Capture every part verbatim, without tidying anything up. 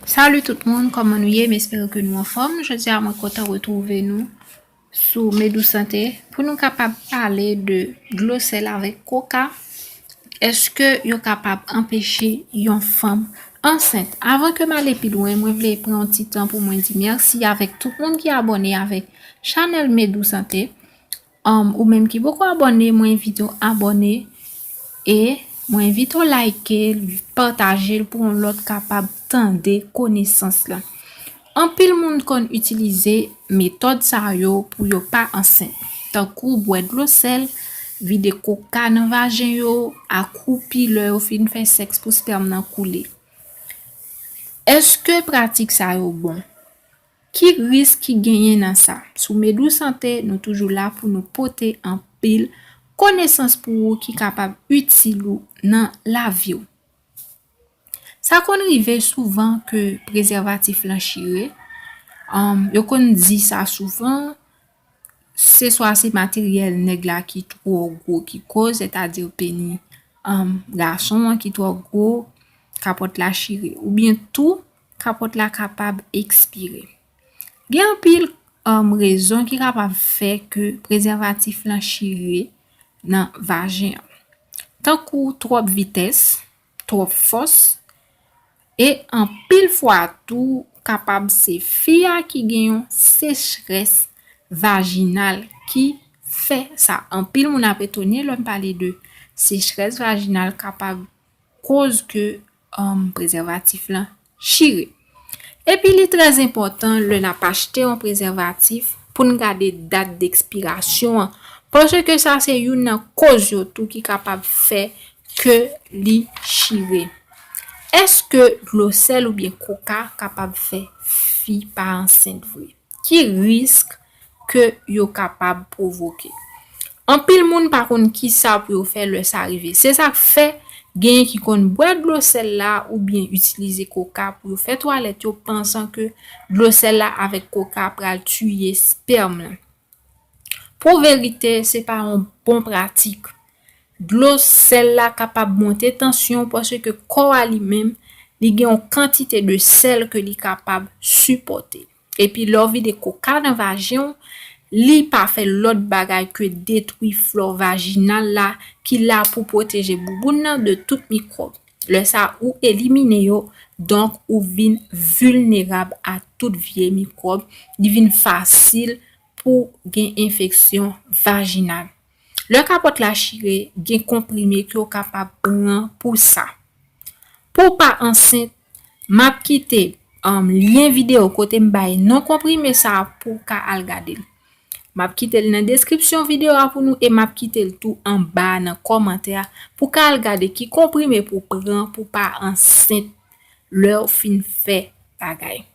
Salut tout moun, kòman nou ye? M espere ke nou anfòm. Jodi a, mwen kontan retwouve nou sou Medou Sante pou nou kapab pale de dlo sèl avèk koka. Èske yo kapab anpeche yon fanm ansent? Avan ke m ale pi lwen, mwen vle pran yon ti tan pou mwen di mèsi avèk tout moun ki abòne avèk chanèl Medou Sante. Um, ou menm ki poko abòne, mwen envite w abòne e mwen envite w like l, pataje l pou yon lòt kapab tande konesans lan. Anpil moun konn itilize metòd sa yo pou yo pa ansent, tankou bwè dlo sèl, vide koka nan vajen yo, akwoupi lè yo fin fè sèks pou spèm nan koule. Èske pratik sa yo bon? Ki risk ki genyen nan sa? Sou Medou Sante, nou toujou la pou nou pote anpil konesans pou ou ki kapab itil ou nan lavi w. Sa konn rive souvan ke prezèvatif lan chire. Um, yo konn di sa souvan, se swa se materyèl nèg la ki twò gwo ki koz, sètadi peni, um, gason an ki twò gwo, kapòt la chire. Oubyen tou, kapòt la kapab ekspire. Gen anpil, um, rezon ki kapab fè ke prezèvatif lan chire nan vajen an. Tankou twòp vitès, twòp fòs, e anpil fwa tou kapab se fi a ki gen yon sechrès vajinal ki fè sa. Anpil moun ap etone lè m pale de sechrès vajinal kapab koz ke, um, prezèvatif lan chire. Epi li trè enpòtan lè n ap achte yon prezèvatif pou n gade dat dekspirasyon an, paske sa se youn nan koz yo tou ki kapab fè ke li chire. Èske dlo sèl oubyen koka kapab fè fi pa ansent vre? Ki risk ke yo kapab pwovoke? Anpil moun pa konn kisa pou yo fè lè sa rive. Se sa k fè genyen ki konn bwè dlo sèl la oubyen itilize koka pou yo fè twalèt yo, pansan ke dlo sèl la avèk koka pral tiye spèm lan. Pou verite, se pa yon bon pratik. Dlo sèl la kapab monte tansyon paske kò a li menm, li gen yon kantite de sèl ke li kapab sipòte. Epi lè w vide koka nan vajen w, li pa fè lòt bagay ke detwi flò vajinal la ki la pou pwoteje bouboun nan de tout mikwòb. Lè sa ou elimine yo, donk ou vin vilnerab a tout vye mikwòb, li vin fasil pou gen enfeksyon vajinal. Lè kapòt la chire, gen konprime ke w kapab pran pou sa. Pou w pa ansent, m ap kite, um, lyen videyo kote m bay non konprime sa a pou w ka al gade l. M ap kite l nan deskripsyon videyo a pou nou e m ap kite l tou anba nan kòmantè a pou w ka al gade ki konprime pou w pran pou w pa ansent lè w fin fè bagay.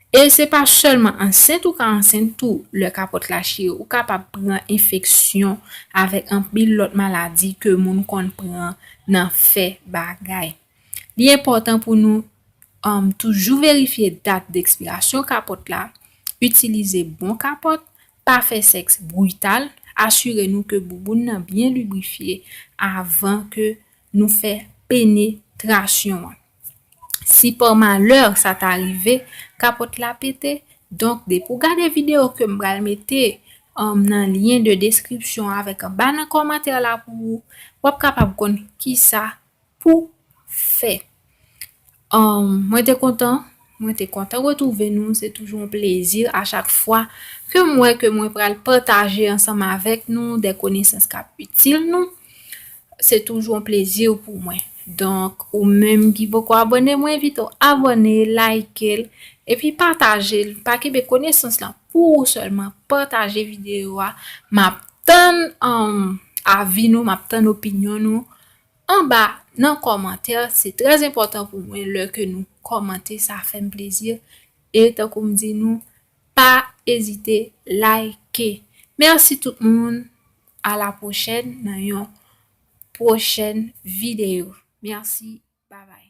E se pa sèlman ansent ou ka ansent tou lè kapòt la chire, ou kapab pran enfeksyon avèk anpil lòt maladi ke moun konn pran nan fè bagay. Li enpòtan pou nou, um, toujou verifye dat dekspirasyon kapòt la, itilize bon kapòt, pa fè sèks brital, asire nou ke bouboun nan byen librifye avan ke nou fè penetrasyon an. Si pa malè sa ta rive, kapòt la pete, donk depi w gade videyo ke m pral mete, um, nan lyen de deskripsyon avèk anba nan kòmantè la pou ou, w ap kapab konn kisa pou fè. Um, mwen te kontan, mwen te kontan retwouve nou. Se toujou yon plezi a chak fwa ke m wè ke mwen pral pataje ansanm avèk nou de konesans k ap itil nou. Se toujou yon plezi pou mwen. Donk, ou menm ki poko abòne, mwen envite w abòne, like l, epi pataje l. Pa kenbe konesans lan pou ou sèlman. Pataje videyo a. M ap tann, um, avi nou, m ap tann opinyon nou anba nan kòmantè. Se trè enpòtan pou mwen lè ke nou kòmante, sa fè m plezi. E tankou m di nou, pa ezite like. Mèsi tout moun. A la pwochèn nan yon pwochèn videyo. Mèsi. Babay.